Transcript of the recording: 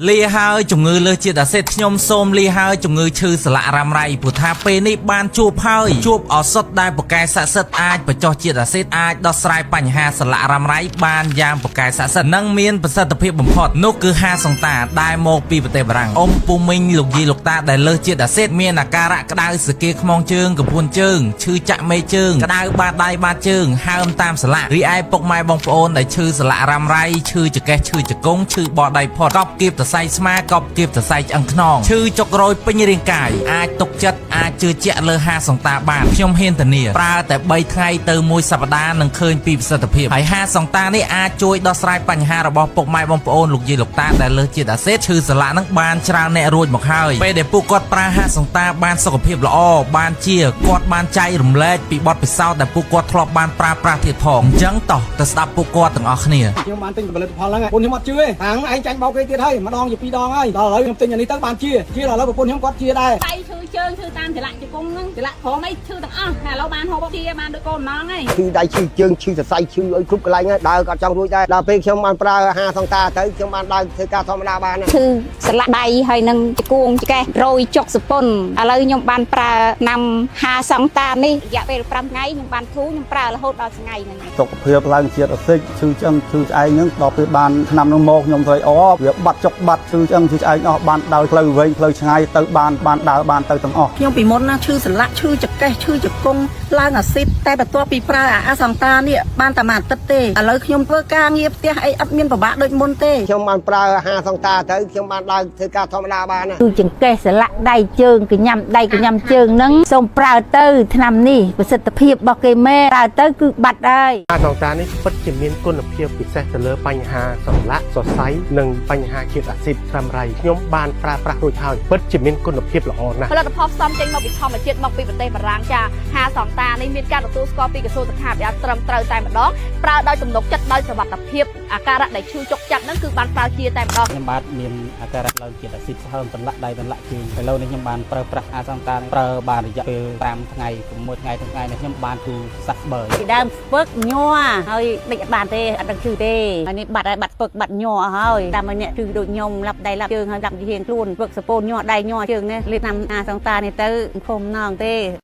លាហើយជំងឺលើសជាតិអាស៊ីតខ្ញុំសូមលាហើយជំងឺឈឺសន្លាក់រ៉ាំរ៉ៃព្រោះថាពេលនេះបានជួបហើយជួបឱសថដែលពូកែស័ក្តិសិទ្ធអាចបញ្ចុះជាតិអាស៊ីតអាចដោះស្រាយបញ្ហាសន្លាក់រ៉ាំរ៉ៃបានយ៉ាងពូកែស័ក្តិសិទ្ធនិងមានប្រសិទ្ធភាពបំផុតនោះគឺហាសង្តាដែលមកពីប្រទេសបារាំងអ៊ំពូមីងលោកយាយលោកតាដែលលើសជាតិអាស៊ីតមានអាការៈក្តៅសគាខ្មងជើងកំពួនជើងឈឺចាក់មេជើងក្តៅបាតដៃបាតជើងហើមតាមសន្លាក់រីឯពុកម៉ែបងប្អូនដែលឈឺសន្លាក់រ៉ាំរ៉ៃឈឺចង្កេះឈឺជង្គង់ឈឺបកដៃផុតកប់គៀបសរសៃស្មាកប់គៀបសរសៃឆ្អឹងខ្នងឈឺចុករយពេញរាងកាយអាចទុកចិត្តអាចជឿជាក់លើហាសង្តាបានខ្ញុំហ៊ានធានាប្រើតែ3ថ្ងៃទៅមួយសប្តាហ៍នឹងឃើញពីប្រសិទ្ធភាពហើយហាសង្តានេះអាចជួយដោះស្រាយបញ្ហារបស់ពុកម៉ែបងប្អូនលោកយាយលោកតាដែលលើសជាតិអាស៊ីតឈឺសន្លាក់នឹងបានច្រើនអ្នករួចមកហើយពេលដែលពួកគាត់ប្រើហាសង្តាបានសុខភាពល្អបានជាគាត់បានចែករំលែកពីបទពិសោធន៍ដែលពួកគាត់ធ្លាប់បានប្រើប្រាស់ទៀតផងអញ្ចឹងតោះទៅស្ដាប់ពួកគាត់ទាំងអស់គ្នា ខ្ញុំបានទិញផលិតផលហ្នឹងប្រពន្ធខ្ញុំអត់ជឿទេខាងឯងចាញ់បោកគេទៀតហើយម្ដងជាពីរដងហើយដល់ឥឡូវខ្ញុំទិញអានេះទៅបានជាជាដល់ឥឡូវប្រពន្ធខ្ញុំគាត់ជាដែរ ដៃឈឺជើងឈឺតាមចលៈជង្គង់ហ្នឹងចលៈក្រោមអីឈឺទាំងអស់តែឥឡូវបានហូបជាបានដូចកូនម្ដងហើយ ឈឺដៃឈឺជើងឈឺសរសៃឈឺអីគ្រប់កន្លែងហើយដើរក៏ចង់រួចដែរដល់ពេលខ្ញុំបានប្រើអាហារសង្តាទៅខ្ញុំបានដើរធ្វើការធម្មតាបានណា ឈឺសន្លាក់ដៃហើយនឹងជង្គង់ចង្កេះរយចុកសពុនឥឡូវខ្ញុំបានប្រើណាំហាសង្តានេះរយៈពេល5ថ្ងៃខ្ញុំបានធូរខ្ញុំប្រើរហូតដល់ថ្ងៃហ្នឹង សុខភាពឡើងជាតិអាស៊ីតឈឺឆ្អឹងឈឺឆ្អែងហ្នឹងដល់ពេលបានឆ្នាំហ្នឹងមកខ្ញុំស្រីអវាបាត់ចុកបាត់ឈឺឆ្អឹងឈឺឆ្អែងអស់បានដើរផ្លូវវែងផ្លូវឆ្ងាយទៅបានបានដើរបានទៅទាំងអស់ ខ្ញុំពីមុនណាឈឺសន្លាក់ឈឺចង្កេះឈឺជង្គង់ឡើងអាស៊ីតតែបន្ទាប់ពីប្រើអាអាសង្តានេះបានតែមួយអាទិត្យទេឥឡូវខ្ញុំធ្វើការងារផ្ទះអីអត់មានពិបាកដូចមុនទេ ខ្ញុំបានប្រើអាហារសង្តាទៅខ្ញុំបានដើរធ្វើការធម្មតាបានណា គឺចង្កេះសន្លាក់ដៃជើងកញ្ញាំដៃកញ្ញាំជើងហ្នឹងសូមប្រើទៅឆ្នាំនេះប្រសិទ្ធភាពរបស់គេមែនប្រើទៅគឺបាត់ហើយ អាសង្តានេះពិតជាមានគុណភាពពិសេសទៅលើបញ្ហាសន្លាក់សរសៃនិងបញ្ហាជាតិអាស៊ីតត្រាំរៃខ្ញុំបានប្រើប្រាស់រួចហើយពិតជាមានគុណភាពល្អណាស់ ផលិតផលផ្សំចេញមកពីធម្មជាតិមកពីប្រទេសបារាំងចាហាសង្តានេះមានការទទួលស្គាល់ពីក្រសួងសុខាភិបាលត្រឹមត្រូវតែម្ដងប្រើដោយទំនុកចិត្តដោយសុវត្ថិភាពអាការៈដែលឈឺចុកចាប់ហ្នឹងគឺបានប្រើជាតែម្ដង ខ្ញុំបាទមានអាការៈឡើងជាតិអាស៊ីតហើមសន្លាក់ដៃសន្លាក់ជើងឥឡូវនេះខ្ញុំបានប្រើប្រាស់អាសង្តាប្រើបានរយៈពេល5ថ្ងៃ6ថ្ងៃថ្ងៃនេះខ្ញុំបានគឺសះស្បើយ ពីដើមស្ពឹកញ័រហើយដេកអត់បានទេអត់ដឹងឈឺទេហើយនេះបាត់ហើយបាត់ស្ពឹកបាត់ញ័រអស់ហើយតាមឲ្យអ្នកឈឺដូចខ្ញុំឡាប់ដៃឡាប់ជើងហើយឡាប់ជាងខ្លួនស្ពឹកសពូនញ័រដៃញ័រជើងនេះលេបតាមអាសង្តានេះទៅខំណងទេ។